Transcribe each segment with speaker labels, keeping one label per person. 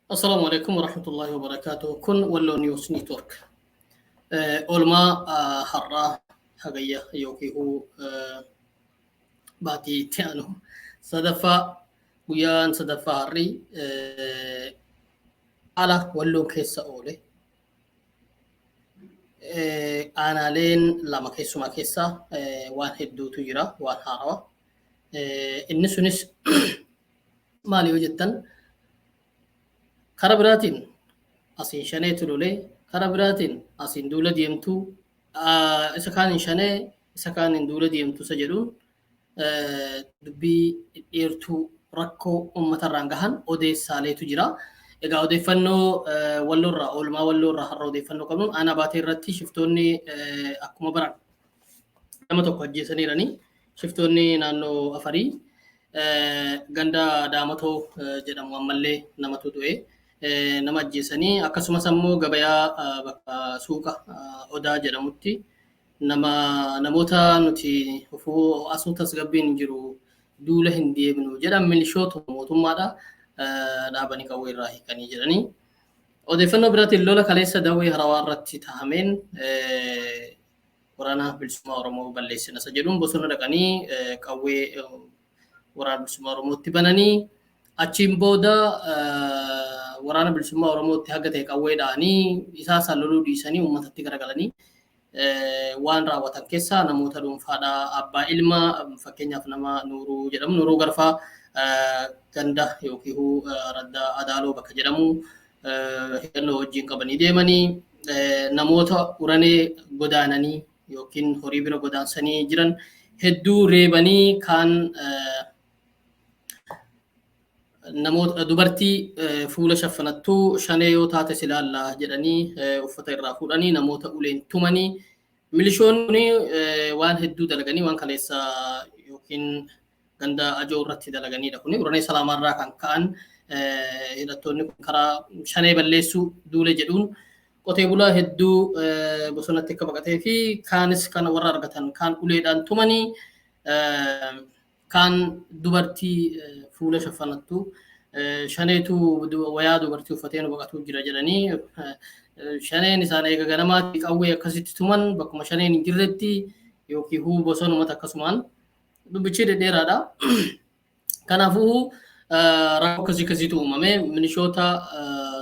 Speaker 1: Assalaamu alaikum warahmatullahi wabarakaatuh. Kun Walloo News Network. Oolmaa har'aa Hagayya yookiin baatii itti aanu sadaffaa, guyyaan sadaffaa har'i, haala Walloon keessa oole. Aanaaleen lama keessumaa keessa waan hedduutu jira, waan haarawa. Inni sunis maali yoo jettan, karaa biraatiin asiin shaneetu lolee, karaa biraatiin asiin duula deemtuu, isa kaaniin shanee, isa kaaniin duula deemtuu isa jedhuun dubbii dheertuu rakkoo uummatarraan gahan odeessaaleetu jira. Egaa odeeffannoo Walloorraa, oolmaa Walloorraa har'a odeeffannoo qabnuun, aanaa Baatee irratti shiftoonni akkuma baran nama tokko ajjeesaniiranii. Shiftoonni naannoo Afarii ganda Daamatoo jedhamu ammallee namatu du'e, nama ajjeesanii. Akkasumas ammoo gabayaa bakka suuqa Odaa jedhamutti nama namoota nuti ofuu asuu tasgabbiin hin jiru, duula hin deemnu jedhan, milishoota mootummaadha dhaabanii qawwee irraa hiikanii jedhanii. Odeeffannoo biraatiin lola kaleessa Dawwee Harawaa irratti tahameen Waraana Bilisummaa Oromoo balleessina isa jedhuun bosona dhaqanii qawwee Waraana Bilisummaa Oromootti bananii, achiin booda Waraana Bilisummaa Oromootti haga ta'e qawwee dha'anii, isaa isaan loluu dhiisanii uummatatti garagalanii waan raawwatan keessaa namoota dhuunfaadha. Abbaa ilma, fakkeenyaaf nama Nuuruu jedhamu, Nuuruu Garfaa, ganda yookiin raddaa Adaaloo bakka jedhamu hidhannoo wajjin qabanii deemanii, namoota uranee godaananii yookiin horii bira godaansanii jiran hedduu reebanii, kaan namoota dubartii fuula shaffanattuu shanee yoo taate silaallaa jedhanii uffata irraa fuudhanii namoota uleen tumanii, milishoonni waan hedduu dalaganii, waan kaleessa yookiin ganda Ajoo irratti dalaganidha. Kuni uranee Salaamaarraa kan ka'an hidhattoonni kun karaa shanee balleessuu duule jedhuun qotee bulaa hedduu bosonatti akka baqatee fi kaanis kan warra argatan kaan uleedhaan tumanii, kaan dubartii fuula shaffanattu shaneetu wayaa dubartii uffatee nu baqatuu jira jedhanii, shaneen isaan eega ganamaatti qawwee akkasitti tuman bakkuma shaneen hin jirretti yookiin huu bosonumatti akkasumaan dubbichi dhedheeraadha. Kanaafuu rakkoo akkasii akkasiitu uumame. Milishoota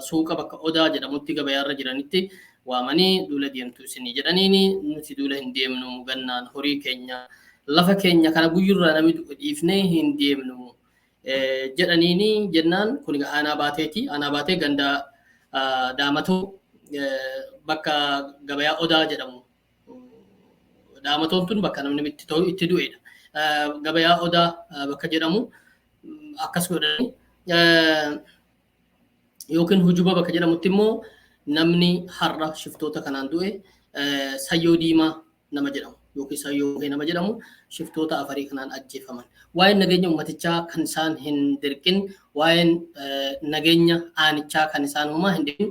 Speaker 1: suuqa bakka Odaa jedhamutti gabayaarra jiranitti waamanii duula deemtu isinii jedhaniini, nuti duula hin deemnu, gannaan horii keenya, lafa keenya kana guyyurraa namni du'e dhiifnee hin deemnu jedhaniini jennaan, kun egaa aanaa Baateeti. Aanaa Baatee ganda Daamatoo bakka gabayaa Odaa jedhamu. Daamatoon tun bakka namni itti du'edha. Gabayaa Odaa bakka jedhamu akkas godhanii, yookiin Hujuba bakka jedhamutti immoo namni har'a shiftoota kanaan du'e Sayyoo Diimaa nama jedhamu yookiin Sayyoo nama jedhamu shiftoota Afarii kanaan ajjeefaman. Waa'een nageenya uummatichaa kan isaan hin dirqin, waa'een nageenya aanichaa kan isaan homaa hin dirqin,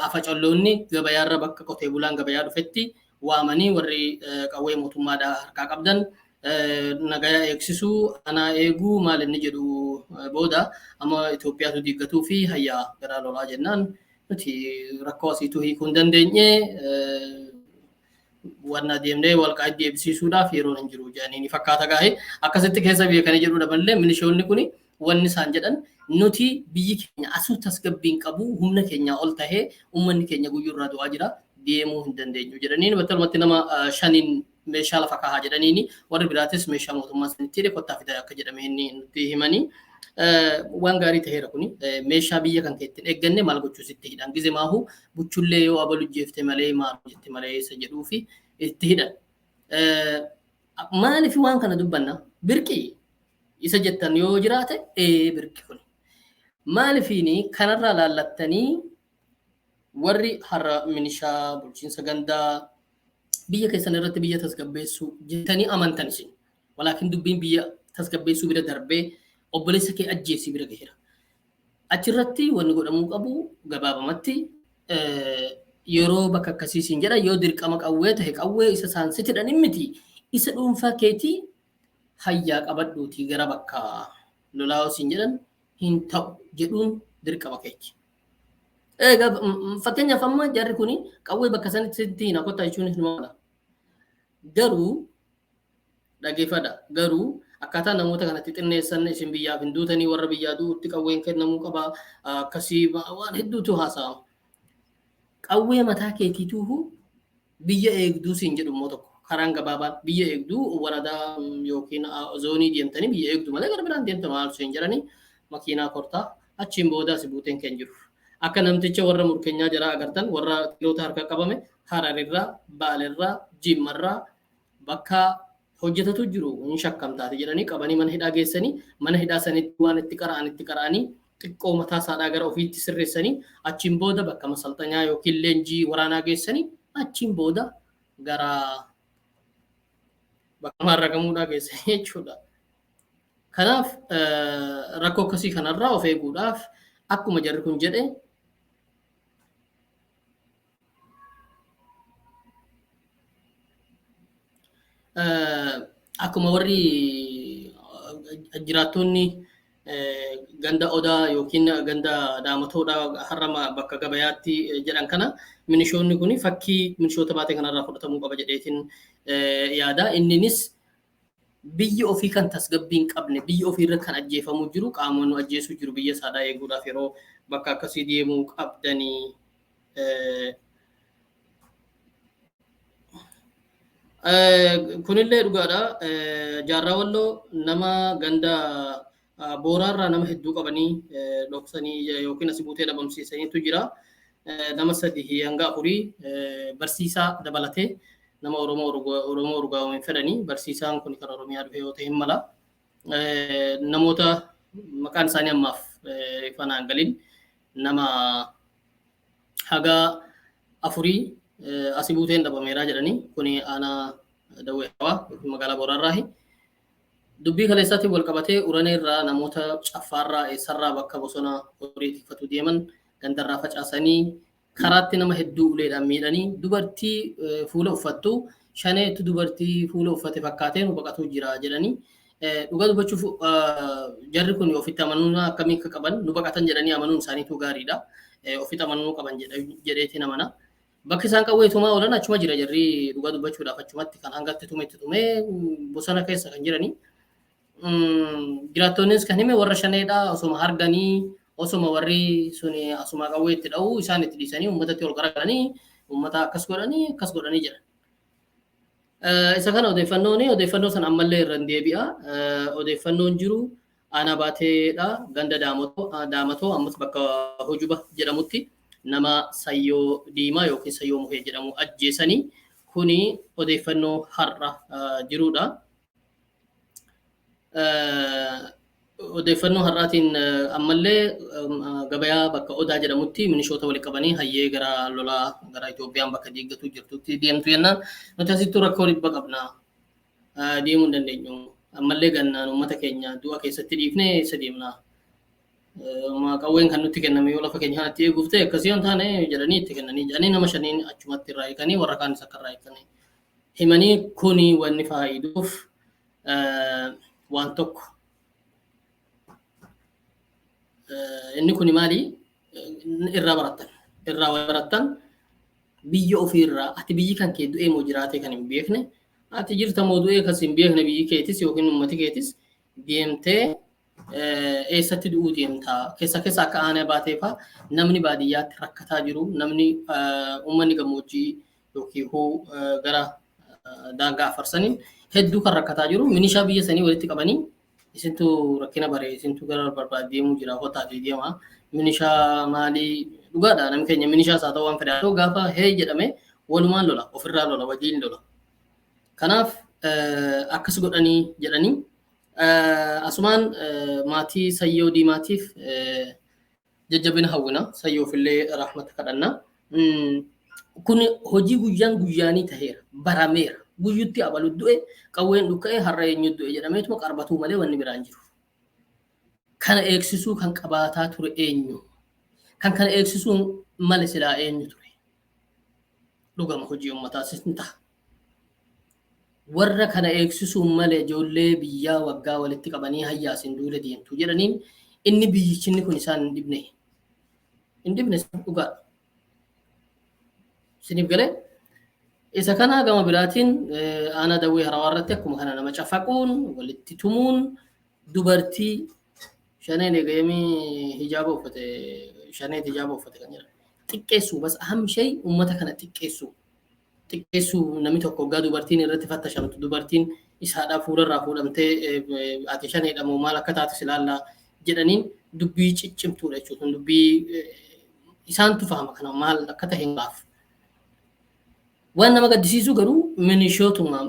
Speaker 1: afacolloonni gabayaarra bakka qotee bulaan gabayaa dhufetti waamanii, warri qawwee mootummaadhaa harkaa qabdan nagaya eegsisuu, aanaa eeguu maal inni jedhu booda, amma Itoophiyaatu diiggatuu fi hayyaa garaa lolaa jennaan, nuti rakkoo asiituu hiikuu hin dandeenye, wanna deemnee Walqaayit deebisiisuudhaaf yeroon hin jiru jedhanii ni fakkaata gaa'e akkasitti keessa beekanii jedhudha malee, milishoonni kuni wanni isaan jedhan nuti biyyi keenya asuu tasgabbiin qabu, humna keenyaa ol tahee uummanni keenya guyyuurraa du'aa jira, deemuu hin dandeenyu jedhanii, battalumatti nama shaniin meeshaa lafa kahaa jedhaniini, warri biraatis meeshaa mootummaa sanitti hidhe kottaa fidaa akka jedhame inni nutti himanii. Waan gaarii taheera kuni. Meeshaa biyya kan keetti hin eegganne maal gochuu sitti hidhan? Gize maahu buchullee yoo abalu jeefte malee maal jette malee isa jedhuu fi itti hidhan. Maaliif waan kana dubbanna? Birqii isa jettan yoo jiraate, ee birqi kun. Maalifiini kanarraa laallattanii warri har'a milishaa bulchiinsa gandaa biyya keessan irratti biyya tasgabbeessuu jettanii amantan isin? Walaakin dubbiin biyya tasgabbeessuu bira darbee obboleessa kee ajjeesii bira gaheera. Achirratti wanni godhamuu qabu gabaabamatti, yeroo bakka akkasii siin jedha, yoo dirqama qawwee tahe, qawwee isa isaan sitti hidhan miti, isa dhuunfaa keetii hayyaa qabadhuutii gara bakka lolaa siin jedhan hin ta'u jedhuun dirqama keeti. Egaa fakkeenyaaf amma jarri kun qawwee bakka sanitti sitti hin kottaa jechuunis numa mala. Garuu dhageeffadha. Garuu akkaataa namoota kanatti xinneessan isin biyyaaf hin duutanii warra biyyaa du'utti qawween kennamuu qaba akkasii waan hedduutu haasa'ama. Qawwee mataa keetiituu biyya eegduu siin jedhu immoo tokko karaan gabaabaan biyya eegduu waradaa yookiin zoonii deemtanii biyya eegduu malee gara biraan deemtan maal siin jedhanii makiinaa kortaa achiin booda si buuteen kan jiru. Akka namticha warra murkeenyaa jaraa agartan warra kiloota harka qabame Hararirraa, Baalerraa, Jimmarraa bakka hojjetatu jiru hin shakkamtaate jedhanii qabanii mana hidhaa geessanii mana hidhaa sanitti waan itti qara'an itti qara'anii xiqqoo mataa isaadhaa gara ofiitti sirreessanii achiin booda bakka masalxanyaa yookiin leenjii waraanaa geessanii achiin booda gara bakka maarraqamuudhaa geessanii jechuudha. Kanaaf rakkoo akkasii kanarraa of eeguudhaaf akkuma jarri kun jedhe akkuma warri jiraattonni ganda Odaa yookiin ganda Daamatoodha har'a bakka gabayaatti jedhan kana minishoonni kun fakkii minishoota baatee kanarraa fudhatamuu qaba jedheetiin yaada. Inninis biyyi ofii kan tasgabbii hin qabne biyya ofiirra kan ajjeefamuu jiru qaama nu ajjeesuu jiru biyya isaadhaa eeguudhaaf yeroo bakka akkasii deemuu qabdanii. Kunillee dhugaadha. Jaarraa Walloo nama ganda Booraarraa nama hedduu qabanii dhoksanii yookiin asii buutee dhabamsiisaniitu jira. Nama 3 hanga 4 barsiisaa dabalatee nama Oromoo Oromoo urgaa'uu hin fedhanii barsiisaan kun kan Oromiyaa dhufe yoo ta'e hin mala. Namoota maqaan isaanii ammaaf ifa naan galin nama haga afurii asii buuteen dhabameeraa jedhanii kuni aanaa Dawwee Hawaa yookiin magaalaa Booraarraahi. Dubbii kaleessaatiin wal qabatee Uraneerraa namoota Caffaarraa eessarraa bakka bosona horii tikfatu deeman gandarraa facaasanii karaatti nama hedduu uleedhaan miidhanii dubartii fuula uffattu shaneetu dubartii fuula uffate fakkaatee nu baqatuu jira jedhanii dhugaa dubbachuuf jarri kun ofitti amanuun akkamii akka qaban nu baqatan jedhanii amanuun isaaniitu gaariidha. Ofitti amanuu qaban jedheetiin amana. Bakki isaan qawwee tumaa oolan achuma jira jarri dhugaa dubbachuudhaaf achumatti kan hanga itti tume itti tumee bosona keessa kan jiranii. Jiraattonnis kan hime warra shaneedha osoma harganii osoma warri suni asuma qawwee itti dha'uu isaan itti dhiisanii uummatatti ol garagalanii uummata akkas godhanii akkas godhanii jedhan. Isa kana odeeffannoon odeeffannoo sana ammallee irra hin deebi'a. Odeeffannoon jiru aanaa baateedha ganda Daamatoo ammas bakka Hujuba jedhamutti nama Sayyoo Diimaa yookiin Sayyoo Muhee jedhamu ajjeesanii kuni odeeffannoo har'a jirudha. Odeeffannoo har'aatiin ammallee gabayaa bakka Odaa jedhamutti minishoota walitti qabanii hayyee gara lolaa gara Itoophiyaan bakka diiggatu jirtutti deemtu jennaan nuti asittuu rakkoo dhibba qabna deemuu hin dandeenyu. Ammallee gannaan uummata keenya du'a keessatti dhiifnee eessa deemna? Qawween kan nutti kenname yoo lafa keenya kanatti eeguuf ta'e akkasii yoo hin taane jedhanii itti kennanii jedhanii nama shaniin achumatti irraa hiikanii warra kaanis akka irraa hiikanii himanii kuni wanni faayiduuf waan tokko. Inni kuni maali? Irraa barattan. Irraa waan barattan biyya ofiirraa ati biyyi kan kee du'ee moo jiraatee kan hin beekne ati jirta moo du'ee kan hin beekne biyyi keetis yookiin uummati keetis deemtee eessatti du'uu deemta. Keessa keessa akka aanaa baateefaa namni baadiyyaatti rakkataa jiru namni uummanni gammoojjii yookiin hoo gara daangaa afarsaniin hedduu kan rakkataa jiru minishaa biyya sanii walitti qabanii isintu rakkina bare isintu gara barbaade deemuu jira hotaatee deema minishaa maalii dhugaadha namni keenya minishaa isaa ta'uu waan fedhaa ta'u gaafa hee jedhame walumaan lola ofirraa lola wajjiin lola. Kanaaf akkas godhanii jedhanii asumaan maatii Sayyoo Diimaatiif jajjabina hawwina Sayyoofillee rahmata kadhanna. Kun hojii guyyaan guyyaanii taheera barameera guyyutti abalu du'e qawween dhukka'e har'a eenyu du'e jedhameetuma qarbatuu malee wanni biraan jiru. Kana eegsisuu kan qabaataa ture eenyu? Kan kana eegsisuu male silaa eenyu ture? Dhugama hojii ummataas hin ta'a. Warra kana eegsisuun malee ijoollee biyyaa waggaa walitti qabanii hayyaasin duula deemtu jedhaniin inni biyyichinni kun isaan hin dhibne. Hin dhibne dhugaadha. Isiniif galee isa kana gama biraatiin aanaa Dawwee Harawaa irratti akkuma kana nama cafaquun walitti tumuun dubartii shaneen eegamii hijaaba uffate shaneen hijaaba uffate kan jedhan xiqqeessuu bas aham shay uummata kana xiqqeessuu xiqqeessuu namni tokko hoggaa dubartiin irratti fattashamtu dubartiin isaadhaa fuularraa fuudhamtee ati shaneedha moo maal akka taate silaallaa jedhaniin dubbii ciccimtuudha jechuudha. Dubbii isaantu fahama kana maal akka ta'e hin gaaf. Waan nama gaddisiisu garuu minishootuma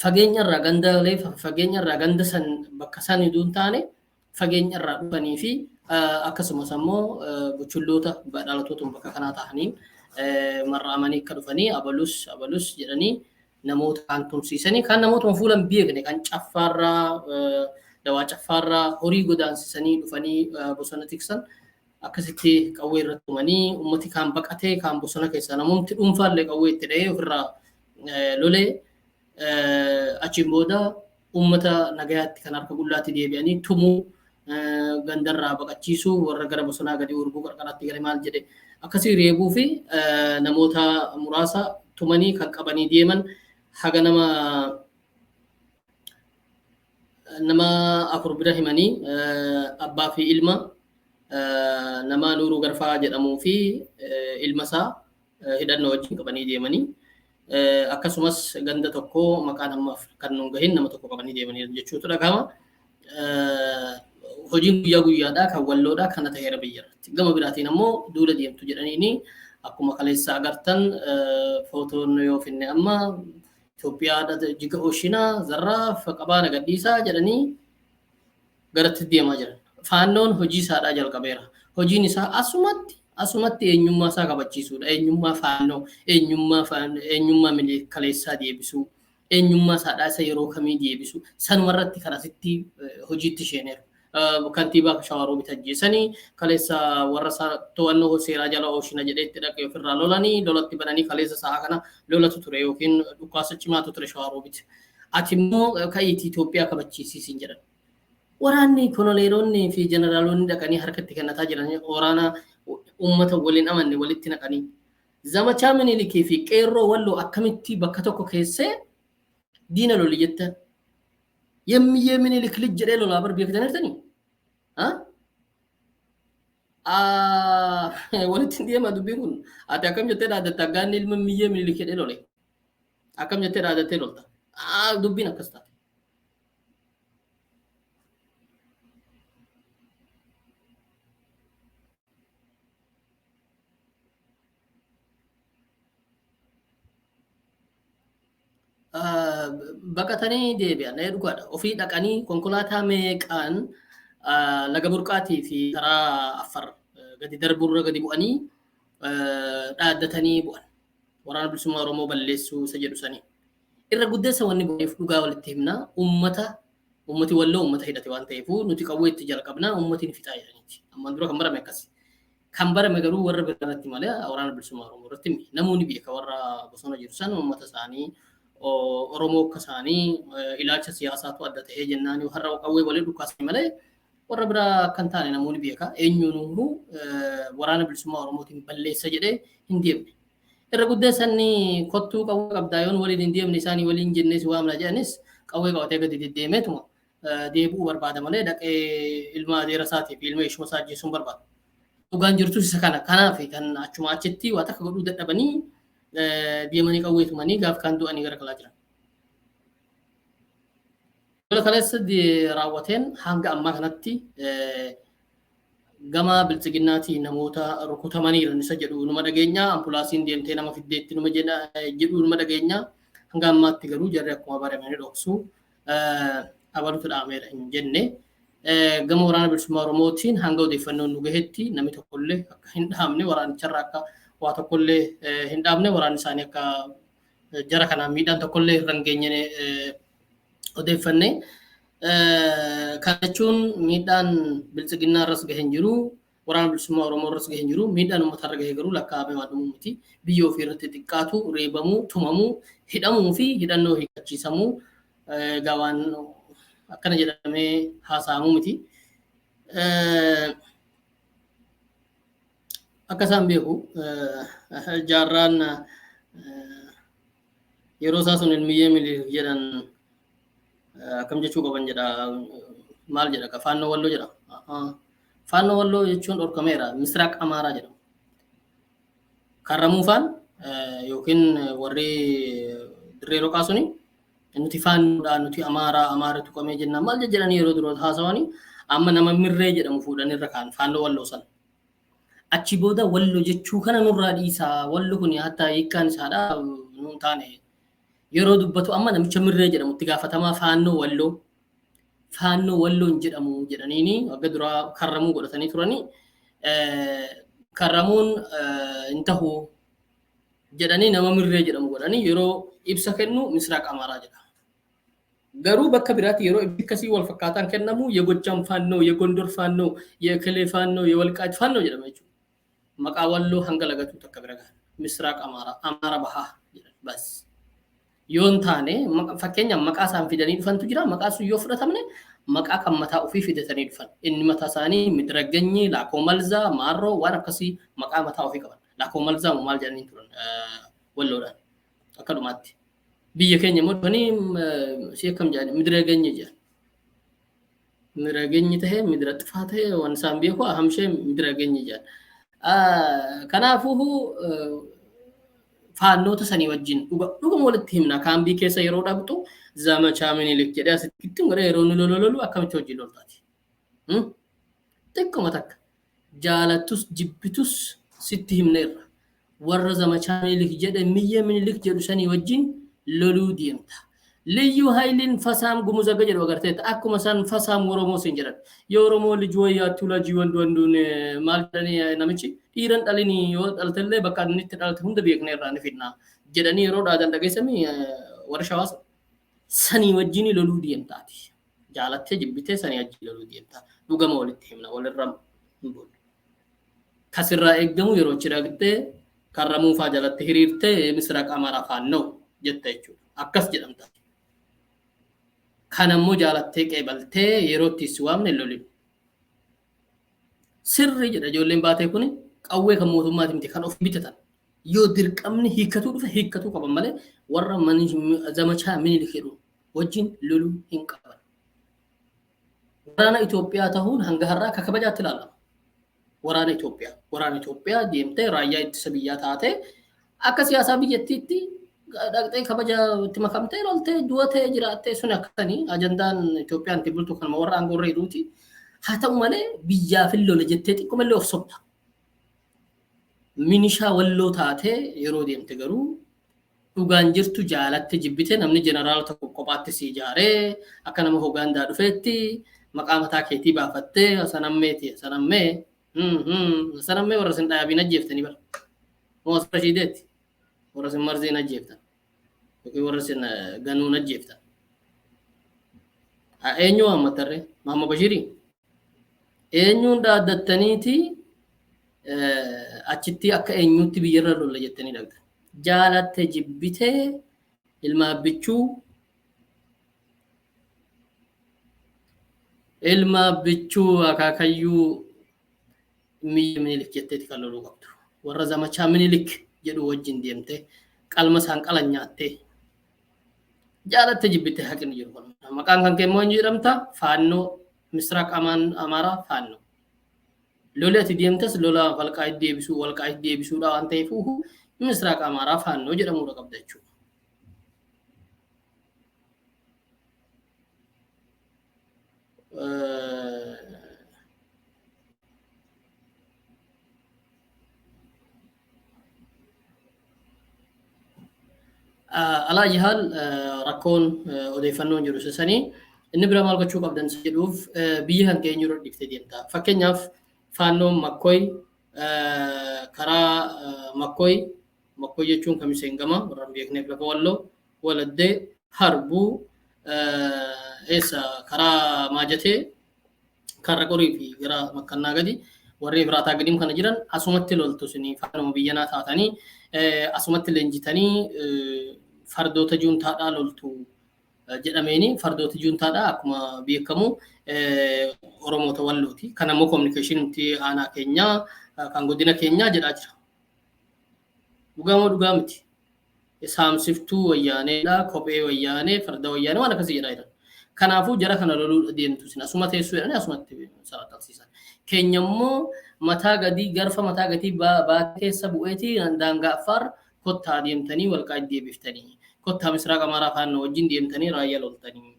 Speaker 1: fageenya irraa gandaalee fageenya irraa ganda san bakka san iduu hin taane fageenya irraa dhufanii fi akkasumas ammoo buchulloota dhalatootuma bakka kanaa ta'aniin mar'amanii akka dhufanii abalus abalus jedhanii namoota kaan tumsiisanii kaan namootuma fuula hin beekne kan caffaarraa dawaa caffaarraa horii godaansisanii dhufanii bosona tiksan akkasitti qawwee irratti tumanii ummati kaan baqatee kaan bosona keessaa namoomti dhuunfaallee qawwee itti dha'ee ofirraa lolee achiin booda ummata nagayaatti kan harka qullaatti deebi'anii tumuu gandarraa baqachiisuu warra gara bosonaa gadi urguu qarqaraatti gale maal jedhe akkasii reebuu fi namoota muraasa tumanii kan qabanii deeman haga nama afur bira himanii abbaa fi ilma nama Nuuruu Garfaa jedhamuu fi ilma isaa hidhannoo wajjin qabanii deemanii akkasumas ganda tokko maqaan ammaaf kan nuun gahin nama tokko qabanii deemanii jechuutu dhagahama. Hojiin guyyaa guyyaadhaa kan walloodhaa kana ta'eera biyya irratti. Gama biraatiin ammoo duula deemtu jedhaniini akkuma kaleessa agartan footoon yoo finne amma Itoophiyaa jiga ooshinaa zarraaf qabaa nagadhiisaa jedhanii garatti deemaa jiran. Faannoon hojii isaadhaa jalqabeera. Hojiin isaa asumatti asumatti eenyummaa isaa kabachiisuudha. Eenyummaa faannoo, eenyummaa eenyummaa kaleessaa deebisuu, eenyummaa isaadhaa isa yeroo kamii deebisuu sanumarratti kan asitti hojiitti isheeneeru. Kantiibaa Shawaroobit ajjeesanii kaleessa warra to'annoo seeraa jala ooshina jedhee itti dhaqee ofirraa lolanii lolatti bananii kaleessa sa'a kana lolatu ture yookiin dhukaasa cimaatu ture Shawaroobit. Ati immoo ka'iitii Itoophiyaa kabachiisiisiin jedhan. Waraanni koloneelonni fi jeneraalonni dhaqanii harkatti kennataa jiran waraana uummata waliin amanne walitti naqanii. Zamachaa Minilikii fi qeerroo walloo akkamitti bakka tokko keessee diina loli jettan. Yemmiyyee Minilik lij jedhee lolaa bar beektaniirtanii? Walitti deema dubbiin kun. Ati akkam jettee dhaadatta aggaanni ilma miyyee Minilik jedhee lole. Akkam jettee dhaadattee lolta. Dubbiin akkas taate. Baqatanii deebi'an dhugaadha. Ofii dhaqanii konkolaataa meeqaan laga burqaatii fi karaa Affar gadi darbuurra gadi bu'anii dhaaddatanii bu'an. Waraana Bilisummaa Oromoo balleessuu isa jedhu sanii. Irra guddeessa wanni bu'eef dhugaa walitti himna ummata ummati walloo ummata hidhate waan ta'eef nuti qawwee itti jalqabna ummati ni fixaa jedhaniiti. Ammaan dura kan barame akkasi. Kan barame garuu warra biraa irratti malee waraana bilisummaa Oromoo irratti miti. Namoonni beeka warra bosona jiru san ummata isaanii Oromoo akka isaanii ilaalcha siyaasaatu adda ta'ee jennaan har'a qawwee walii dhukaasanii malee warra biraa akka hin taane namoonni beeka. Eenyuun waraana bilisummaa Oromootiin balleessa jedhee hin deemne. Irra guddeessa inni kottuu qawwee qabdaa yoon waliin hin deemne isaanii waliin jennee si waamna jedhanis qawwee qabatee gadi deddeemeetuma deebi'uu barbaada malee dhaqee ilma adeera isaatii fi ilma ishuma isaa ajjeesuu hin barbaadu. Dhugaan jirtus isa kana. Kanaaf kan achuma achitti waa takka godhuu dadhabanii deemanii qawwee tumanii gaaf kaan du'anii gara galaa jiran. Lola kaleessa raawwateen hanga ammaa kanatti gama biltsiginnaatii namoota rukutamaniiran isa jedhu numa dhageenya. Ampulaasiin deemtee nama fiddeetti numa jedhu numa dhageenya. Hanga ammaatti garuu jarri akkuma barame ni dhoksu. Abalutu dhaameera hin jenne. Gama waraana bilisummaa Oromootiin hanga odeeffannoon nu gahetti namni tokkollee akka hin dhahamne waraanicharraa akka waa tokkollee hin dhaabne waraanni isaanii akka jara kanaan miidhaan tokkollee irra hin geenye odeeffanne. Kana jechuun miidhaan biltsiginnaa irras gahe hin jiru, waraana bilisummaa Oromoo irras gahe hin jiru, miidhaan uummata irra gahe garuu lakkaa'amee waan dhumu miti. Biyya ofii irratti xiqqaatu, reebamuu, tumamuu, hidhamuu fi hidhannoo hiikachiisamuu egaa waan akkana jedhamee haasa'amuu miti. Akka isaan beeku jaarraan yeroo isaa sun ilmiyyee Minilik jedhan akkam jechuu qaban jedha, maal jedha, Faannoo Walloo jedha. Faannoo Walloo jechuun dhorkameera, Misraaq Amaaraa jedhama. Karramuufaan yookiin warri dirree roqaa suni nuti faannoodha, nuti Amaaraa, Amaara tuqamee jennaan maal jedhanii yeroo dura haasawanii amma nama Mirree jedhamu fuudhanii irra kaan Faannoo Walloo sana. Achi booda Walloo jechuu kana nurraa dhiisaa, Wallo kun hatta hiikkaan isaadha nuun taane. Yeroo dubbatu amma namicha Mirree jedhamu itti gaafatamaa Faannoo Walloo. Faannoo Walloon jedhamu jedhaniini wagga duraa Karramuu godhatanii turanii Karramuun hin tahu jedhanii nama Mirree jedhamu godhanii yeroo ibsa kennu Misraaq Amaaraa jedha. Garuu bakka biraatti yeroo ibsi akkasii wal fakkaataan kennamu የጎጃም ፋኖ, የጎንደር ፋኖ, የእከሌ ፋኖ, የወልቃይት ፋኖ jedhama jechuudha. Maqaa Walloo hanga lagatu takka bira gahan. Misraaq Amaaraa, Amaara Bahaa jedhan bas. Yoo hin taane fakkeenyaaf maqaa isaan fidanii dhufantu jira. Maqaa sun yoo fudhatamne maqaa kan mataa ofii fidatanii dhufan. Inni mataa isaanii Midiraganyii, Laakoo Malzaa, Maarroo waan akkasii maqaa mataa ofii qaban. Laakoo Malzaa maal jedhanii turan Walloodhaan akka dhumaatti. Biyya keenya immoo dhufanii si akkam jedhani Midiraganyii jedhan. Midiraganyii tahee midira xifaa tahee waan isaan beeku hamshee Midiraganyii jedhan. Kanaafuu faannoota sanii wajjin dhuguma walitti himna. Kaambii keessa yeroo dhaqxu zamachaa Minilik jedhee asitti godhee yeroo nu lololu akkamitti hojii loltaati. Xiqquma takka jaalattus jibbitus sitti himneerra. Warra zamachaa Minilik jedhe miyyee Minilik jedhu sanii wajjin loluu deemta. Liyyuu Haayiliin fasaam Gumuz akka jedhu agarteetta. Akkuma san fasaam Oromoo siin jedhan. Yoo Oromoo lij wayyaattuu lajii wandu wanduun maal jedhanii namichi dhiiran dhalinii yoo dhaltellee bakka inni itti dhalte hunda beekneerraa ni fidna jedhanii yeroo dhaadan dhageessanii warra Shawaasa. Sanii wajjin loluu deemtaati. Jaalattee jibbitee sanii wajjin loluu deemta. Dhugama walitti himna walirra hin bulle. Kasirraa eeggamu yeroo achi dhaqxee Karramuufaa jalatti hiriirtee Misraaq Amaaraa Faannoo jetta jechuudha. Akkas jedhamta. Kanammoo jaalattee qeebaltee yeroo itti si waamne lolin. Sirri jedha ijoolleen baatee kuni qawwee kan mootummaati miti kan of bitatan. Yoo dirqamni hiikkatuu dhufe hiikkatuu qaban malee warra zamachaa Minilik jedhu wajjin loluu hin qaban. Waraana Itoophiyaa ta'uun hanga har'aa akka kabajaatti ilaalama. Waraana Itoophiyaa. Waraana Itoophiyaa deemtee raayyaa ittisa biyyaa taatee akka siyaasaa biyyattiitti dhaqxee kabaja itti makamtee loltee du'atee jiraattee sun akkasanii ajandaan Itoophiyaan itti bultu kanuma warra aangoo irra jiruuti. Haa ta'u malee biyyaaf hin lole jettee xiqqoomallee of sobda. Minishaa Walloo taatee yeroo deemte garuu dhugaan jirtu jaalatte jibbite namni jeneraala tokko kophaatti si ijaaree akka nama Hogaandaa dhufeetti maqaa mataa keetii baafattee Hasanammeeti Hasanammee Hasanammee warra isin dhaabiin ajjeeftanii bara. Moo Hasan Rashiideetti warra isin marziin ajjeeftan yookiin warra isin ganuun ajjeeftan. Eenyu waammattarree? Mahamma Bashiirii? Eenyuun dhaaddattaniiti achitti akka eenyuutti biyyarra lolla jettanii dhaqxan. Jaalatte jibbitee ilma abbichuu ilma abbichuu akaakayyuu miyya Minilik jetteeti kan loluu qabdu. Warra zamachaa Minilik jedhu wajjin deemtee qalma isaan qalan nyaattee jaalatte jibbitte haqni jiru kun. Maqaan kan kee immoo eenyu jedhamta? Faannoo Misraaq Amaaraa Faannoo. Loli ati deemtes lola Walqaayit deebisuu Walqaayit deebisuudha waan ta'eef Misraaq Amaaraa Faannoo jedhamuudha qabda jechuudha. Alaa yaal rakkoon odeeffannoon jiru sanii inni biraa maal gochuu qabdan isa jedhuuf biyya kan kee eenyurra dhiiftee deemta. Fakkeenyaaf Faannoon Makkoy karaa Makkoy Makkoy jechuun Kamiseen gama warra hin beekneef lafa Walloo Waladdee Harbuu eessa karaa Maajatee Karra Qorii fi gara Makkannaa gadi warri Efraataa gadiim kana jiran asumatti loltu isinii faanuma biyyanaa taatanii asumatti leenjitanii fardoota juuntaadhaa loltu. Jedhameeni fardooti juuntaadha akkuma beekamu Oromoota Wallooti. Kan ammoo kominikeeshiniitti aanaa keenyaa kan godina keenyaa jedhaa jira. Dhugaa moo dhugaa miti? Saamsiftuu Wayyaaneedha, kophee Wayyaanee, farda Wayyaanee waan akkasii jedhaa jiran. Kanaafuu jara kana loluu deemtu isin asuma teessuu jedhanii asumatti saxalsiisan. Keenya immoo mataa gadii garfa mataa gatii baatee keessa bu'eeti daangaa Affaar kottaa deemtanii Walqaayit deebiftanii. Kottaa Misraaq Amaaraa Faannoo wajjin deemtanii raayyaa loltanii.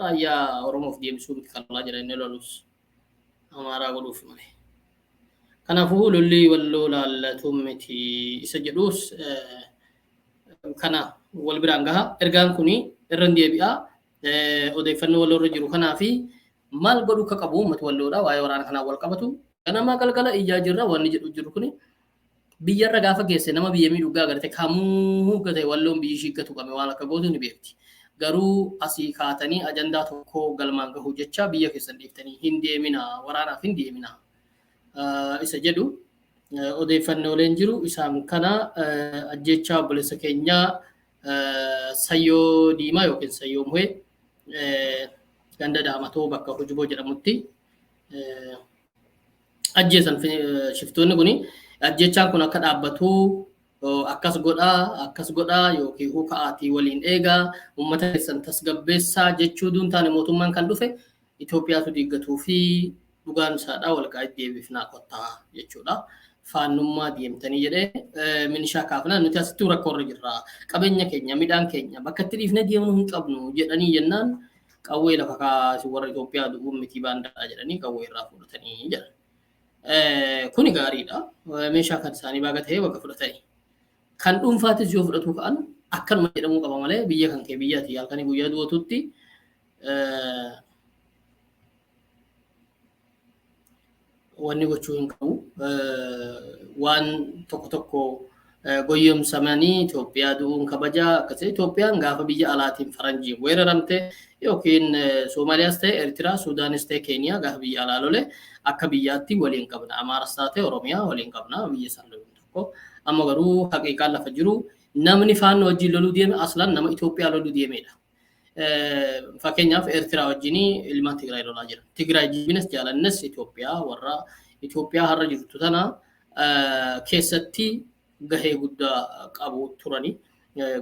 Speaker 1: Raayyaa Oromoof deebisuu miti kan lolaa jira, inni lolus Amaaraa godhuuf malee. Kanaafuu lolli Walloo laallatu miti isa jedhus kana wal biraan gaha. Ergaan kuni irra deebi'a. Odeeffannoo Walloo irra jiru kanaa fi maal godhuu akka qabu uummati Walloodha waa'ee waraana kanaan wal qabatu. Ganamaa galgala iyyaa jirra wanni jedhu jiru kuni biyyarra gaafa geesse nama biyya miidhu agarte kamuu gate Walloon biyyi ishii gatu qame waan akka gootu ni beekti. Garuu asii kaatanii ajandaa tokko galmaan gahuu jecha biyya keessan dhiiftanii hin deemina, waraanaaf hin deemina isa jedhu odeeffannooleen jiru isaan kana. Ajjechaa obboleessa keenyaa Sayyoo Diimaa yookiin Sayyoo Muhee ganda Daamatoo bakka Hujuboo jedhamutti ajjeesan shiftoonni kuni, ajjechaan kun akka dhaabbatu akkas godhaa, akkas godhaa yookiin ka'aatii waliin eegaa, uummata keessan tasgabbeessaa jechuu duun taane mootummaan kan dhufe Itoophiyaatu diiggatuu fi dhugaan isaadhaa Walqaayit deebifnaa kottaa jechuudha. Faannummaa deemtanii jedhee milishaa kaafnaa nuti asitti rakkoo irra jirra. Qabeenya keenya, midhaan keenya bakka itti dhiifnee deemnu hin qabnu jedhanii jennaan qawwee lafa kaasi warra Itoophiyaa du'uun miti baandaadha jedhanii qawwee irraa fudhatanii jedhan. Kuni gaariidha. Meeshaa kan isaanii baaga ta'ee bakka fudhatanii. Kan dhuunfaatis yoo fudhatuu ka'an akkanuma jedhamuu qaba malee biyya kan kee biyyaati halkanii guyyaa du'atutti wanni gochuu hin qabu. Waan tokko tokko goyyomsamanii Itoophiyaa du'uun kabajaa akkasii Itoophiyaan gaafa biyya alaatiin faranjiin weeraramte yookiin Somaaliyaas ta'e Eertiraa, Suudaanis ta'e Keeniyaa gaafa biyya alaa lole akka biyyaatti waliin qabna. Amaaras taate Oromiyaa waliin qabna biyya isaan loluun tokko. Amma garuu haqiiqaan lafa jiru namni Faannoo wajjin loluu deeme aslan nama Itoophiyaa loluu deemedha. Fakkeenyaaf Eertiraa wajjin ilmaan Tigraay lolaa jira. Tigraay jibbinas jaalannes Itoophiyaa warra Itoophiyaa har'a jirtu tana keessatti gahee guddaa qabu turani.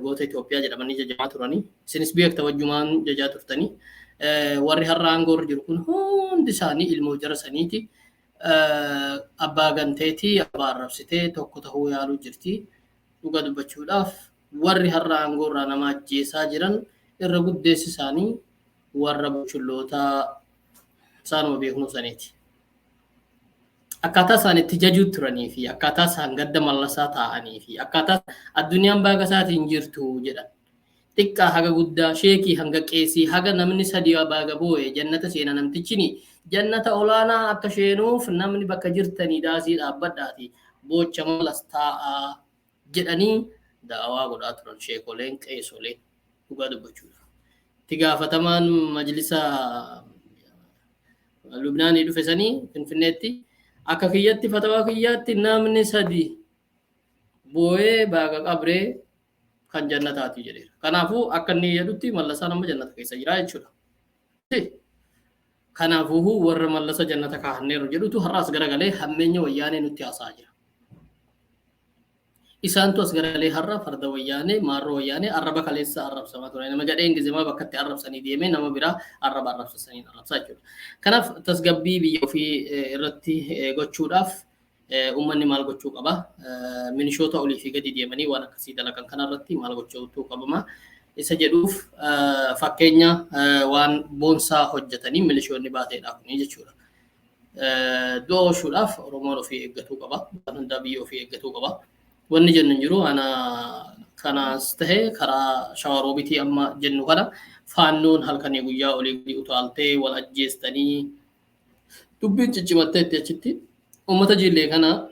Speaker 1: Goota Itoophiyaa jedhamanii jajamaa turani. Isinis beekta, wajjumaan jajaa turtanii. Warri har'a aangoo irra jiru kun hundi isaanii ilmoo jara saniiti. Abbaa ganteetii abbaa arrabsitee tokko tahuu yaaluu jirti. Dhuga dubbachuudhaaf warri har'a aangoo irraa nama ajjeesaa jiran irra guddeessi isaanii warra buchulloota isaanuma beeknuu saniiti. Akkaataa isaan itti jajuu turanii fi akkaataa isaan gadda Mallasaa taa'anii fi akkaataa addunyaan baaga isaatiin jirtu jedhan. Xiqqaa haga guddaa, sheekii hanga qeesii, haga namni sadii baaga boo'e jannata seena, namtichini jannata olaanaa akka sheenuuf namni bakka jirtanii daasii dhaabbadhaati boocha Mallas taa'aa jedhanii da'awaa godhaa turan sheekoleen, qeesoleen, dhugaa dubbachuudha. Itti gaafatamaan majlisa Lubnaanii dhufe sanii Finfinneetti akka kiyyatti, fatawaa kiyyaatti, namni sadi boo'ee baaga qabree kan jannataati jedheera. Kanaafuu akka inni jedhutti Mallasaan amma jannata keessa jira jechuudha. Kanaafuu warra Mallasa jannata kaahanneerru jedhutu har'aas garagalee hammeenya Wayyaanee nutti haasa'aa jira. Isaantu as garagalee har'a farda Wayyaanee, maarroo Wayyaanee arraba kaleessa arrabsamaa ture. Nama gadheen gizemaa bakka itti arrabsanii deemee nama biraa arraba arrabsasanii arrabsaa jechuudha. Kanaaf tasgabbii biyya ofii irratti gochuudhaaf uummanni maal gochuu qaba? Minishoota olii fi gadi deemanii waan akkasii dalagan kanarratti maal gochuu qabama? Isa jedhuuf fakkeenya waan boonsaa hojjetanii milishoonni baateedha kuni jechuudha. Du'a oolchuudhaaf Oromoon ofii eeggatuu qaba. Waan hundaa biyya ofii eeggatuu qaba. Wanni jennu hin jiru. Ana kanaas tahe karaa Shawaroobitii amma jennu kana Faannoon halkanii guyyaa olii gadi utaaltee wal ajjeestanii dubbiin ciccimatteetti achitti uummata jiillee kana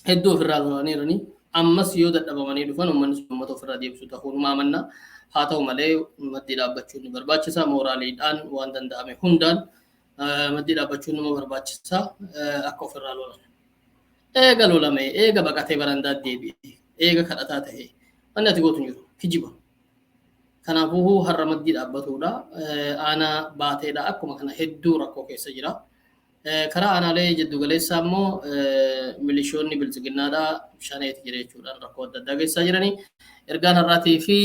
Speaker 1: hedduu ofirraa lolaniirani. Ammas yoo dadhabamanii dhufan uummanni sun uummata ofirraa deebisu ta'uu numa amanna. Haa ta'u malee maddii dhaabbachuun ni barbaachisa. Mooraaliidhaan waan danda'ame hundaan maddii dhaabbachuun nama barbaachisa akka ofirraa lolan. Eega lolame, eega baqatee barandaa deebi'e, eega kadhataa ta'e, wanni ati gootu hin jiru. Kijiba. Kanaafuu har'a maddii dhaabbatudha. Aanaa baateedha. Akkuma kana hedduu rakkoo keessa jira. Karaa aanaalee jiddu galeessaa immoo milishoonni biltsiginnaadhaa shaneeti jira jechuudhaan rakkoo adda addaa geessisaa jiranii. Ergaan har'aatii fi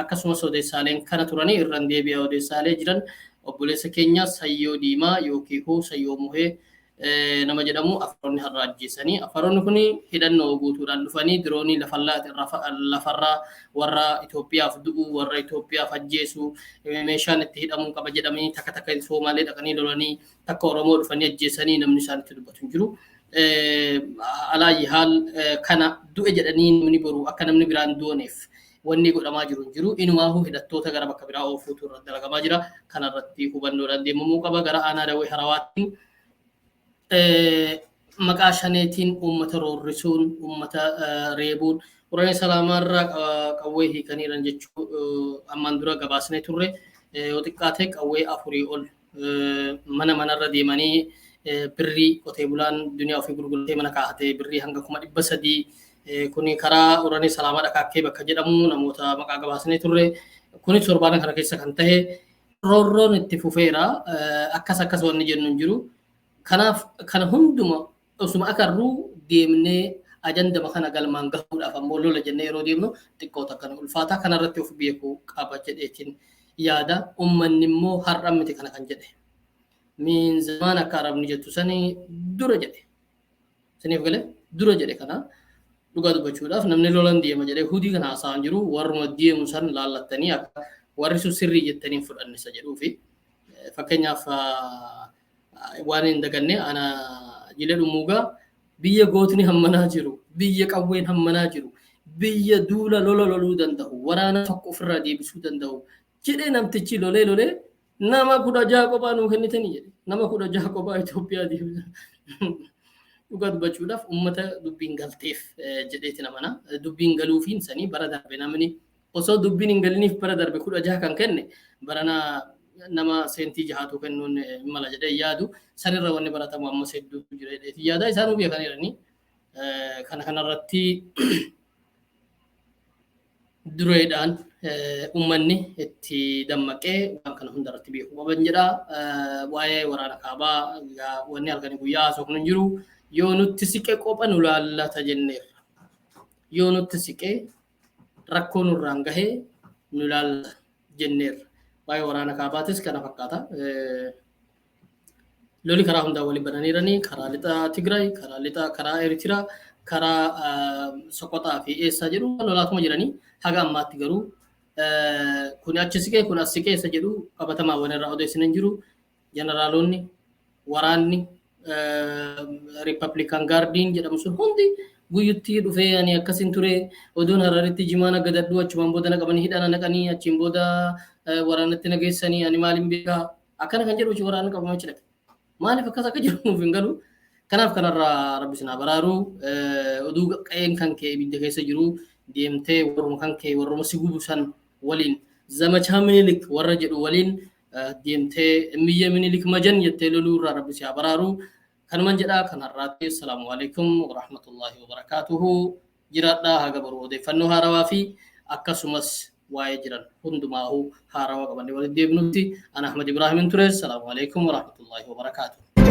Speaker 1: akkasumas odeessaaleen kana turanii irraan deebi'a odeessaalee jiran obboleessa keenya Sayyoo Diimaa yookiin Sayyoo Muhee nama jedhamu Afaroonni har'a ajjeesanii. Afaroonni kun hidhannoo guutuudhaan dhufanii diroonii lafarraa warra Itoophiyaaf du'u, warra Itoophiyaaf ajjeesu, meeshaan itti hidhamuu qaba jedhamanii takka takka Somaalee dhaqanii lolanii takka Oromoo dhufanii ajjeesanii namni isaan itti dubbatu hin jiru. Alaayyi haal kana du'e jedhanii namni boru akka namni biraan dooneef wanni godhamaa jiru hin jiru. Inumaafuu hidhattoota gara bakka biraa oofuutu irratti dalagamaa jira. Kanarratti hubannoodhaan deemamuu qaba. Gara aanaa Dawwee Harawaatti maqaa shaneetiin uummata roorrisuun, uummata reebuun, Quraanii Salaamaarraa qawwee hiikaniiran jechuu ammaan dura gabaasnee turre. Yoo xiqqaate qawwee 4 ol mana manarra deemanii birrii qotee bulaan duniyaa ofii gurguratee mana kaa'atee birrii hanga 300,000 kuni karaa Quraanii Salaamaa Dhakaakkee bakka jedhamu namoota maqaa gabaasnee turre. Kuni torbaana kana keessa kan ta'e roorroon itti fufeera. Akkas akkas wanni jennu hin jiru. Kanaaf kana hunduma osuma akarruu deemnee ajandama kana galmaan gahuudhaaf ammoo lola jennee yeroo deemnu xiqqoo takka nu ulfaata. Kanarratti of beekuu qaba jedheetiin yaada. Uummanni immoo har'a miti kana kan jedhe. Miin zamaan akka arabni jettu sanii dura jedhe. Siniif galee dura jedhe kana dhugaa dubbachuudhaaf namni lolan deema jedhee hudii kana haasa'an jiru warruma deemu san laallattanii akka warri sun sirrii jettanii hin fudhanne isa jedhuufi. Fakkeenyaaf waan hin daganne ana Jilee Dhummuugaa biyya gootni hammanaa jiru, biyya qawween hammanaa jiru, biyya duula lola loluu danda'u, waraana tokko ofirraa deebisuu danda'u jedhee namtichi lolee lolee nama 16 kophaa nuu kennitanii jedhe. Nama 16 kophaa Itoophiyaa deebisa. Dhugaa dubbachuudhaaf uummata dubbiin galteef jedheeti namana. Dubbiin galuufiin sanii bara darbe namni osoo dubbiin hin galiniif bara darbe 16 kan kenne barana nama seentii jahaatu kennuun hin mala jedhee yaadu. Sanirra wanni baratamu ammas hedduutu jira jedheeti yaada. Isaanuu beekaniirani. Kana kanarratti dureedhaan uummanni itti dammaqee waan kana hundarratti beekuu qaban jedha. Waa'ee waraana kaabaa wanni halkanii guyyaa haasofnu hin jiru. Yoo nutti siqe qopha nu laallata jenneerra. Yoo nutti siqe rakkoo nurraan gahee nu laallata jenneerra. Waa'ee waraana kaabaatis kana fakkaata. Loli karaa hundaa waliin bananiiranii karaa lixa Tigraay, karaa lixa karaa Eertiraa, karaa Soqoxaa fi eessaa jedhu lolaatuma jiranii haga ammaatti garuu kun achi siqee kun as siqee isa jedhu qabatamaa waan irraa odeessine hin jiru. Jeneraalonni waraanni Riippablikaan Gaardiin jedhamu sun hundi guyyutti dhufee ani akkasin ture oduun Hararitti jimaa naggadadhu achumaan booda naqamanii hidhana naqanii achiin booda waraanatti nageessanii ani maaliin beekaa akkana kan jedhu waraanni qabamee jira. Maaliif akkas akka jiru nuuf hin galu. Kanaaf kanarraa rabbi isin haa baraaru. Oduu qe'een kan kee ibidda keessa jiru deemtee warruma kan kee warruma si gubu san waliin zamachaa Minilik warra jedhu waliin deemtee miyya Minilik majan jettee loluu irraa rabbi si haa baraaru. Kanuman jedhaa kan har'aatti. Assalaamu alaikum warahmatullahi wabarakaatuhu. Jiraadhaa haga boru odeeffannoo haarawaa fi akkasumas waa'ee jiran hundumaahuu haarawaa qabannee walitti deebinutti ana Ahmad Ibraahimin ture. Assalaamu alaikum warahmatullahi wabarakaatuhu.